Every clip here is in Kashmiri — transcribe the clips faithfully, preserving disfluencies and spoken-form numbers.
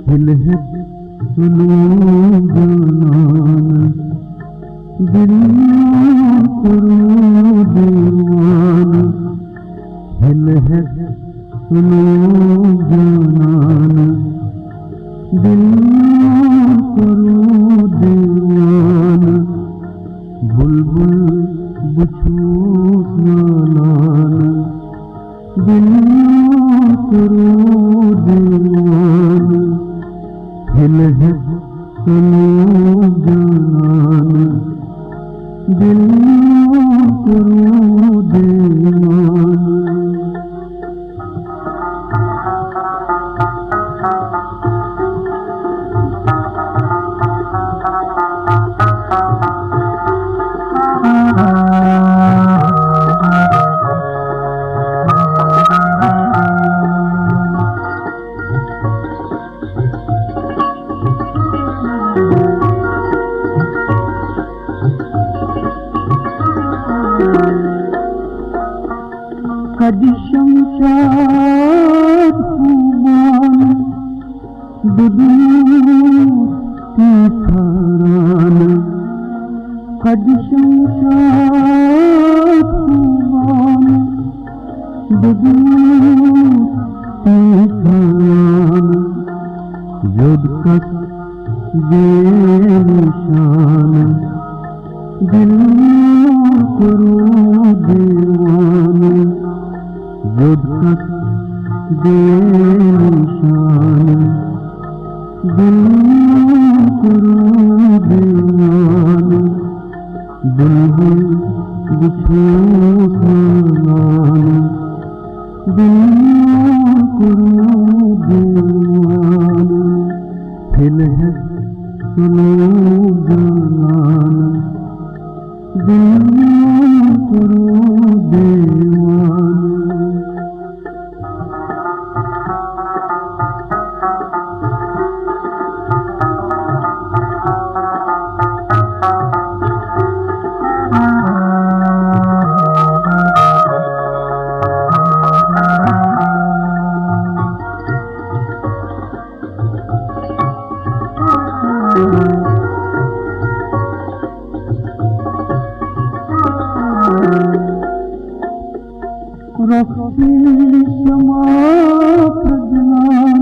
دل ہے سنو جانان، دل کرو دیوان۔ دل ہے سنو جانان، دل کرو دیوان۔ بلبل بچھوس نالان، دل کرو دیوان۔ دل ہے سنو جانان، دل کرو دیوان۔ کدِ شمشاد خوبان ددو تیتھاران، کدِ شمشاد خوبان ددو تیتھاران۔ یود کس بے نشان، دل کرو دیوان۔ یود کس بے نشان، دل کرو دیوان۔ بلبل بچھوس نالان، دل کرو دیوان۔ دل ہے سنو جانان، دل کرو دیوان۔ رختی شما پرجنان،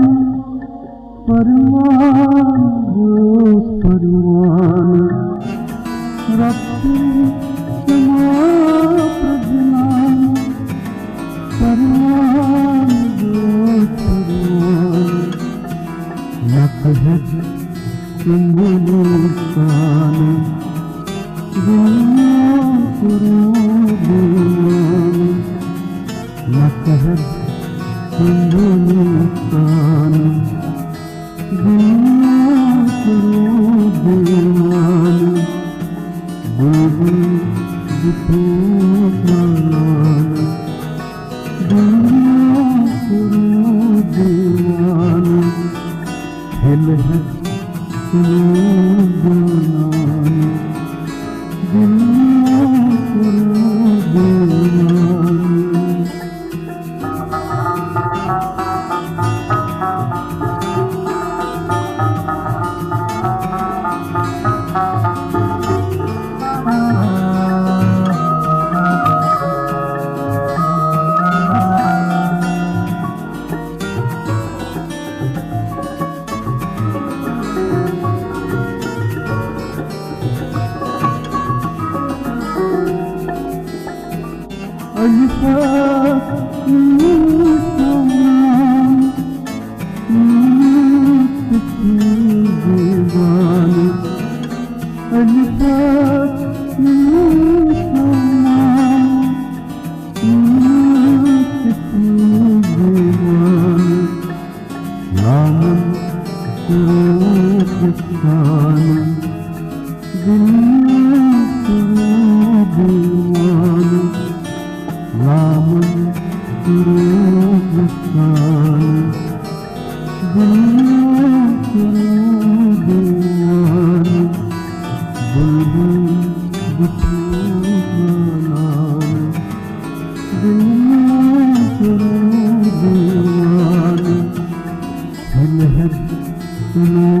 پروان گوس پروان۔ رختی شما پرجنان، پروان گوس پروان۔ نقد سنگلستان، دنیا کرو دیوان۔ نقد سنگلستان، دنیا کرو دیوان۔ بلبل بچھوس نالان، دنیا کرو دیوان۔ دل ہے سنو جانان، دنیا کرو دیوان۔ الفت دیوان، الفت دیوان، دیوان۔ نامن کوفستان، دِلہِ کٔرِو دیوانہٕ، لامن کٔرِو وُستانہٕ۔ دِلہِ کٔرِو دیوانہٕ، بُلبُل بہٕ چھُس زانان۔ دِلہِ کٔرِو دیوانہٕ، دِلہِ ہٮ۪تھ تُلِو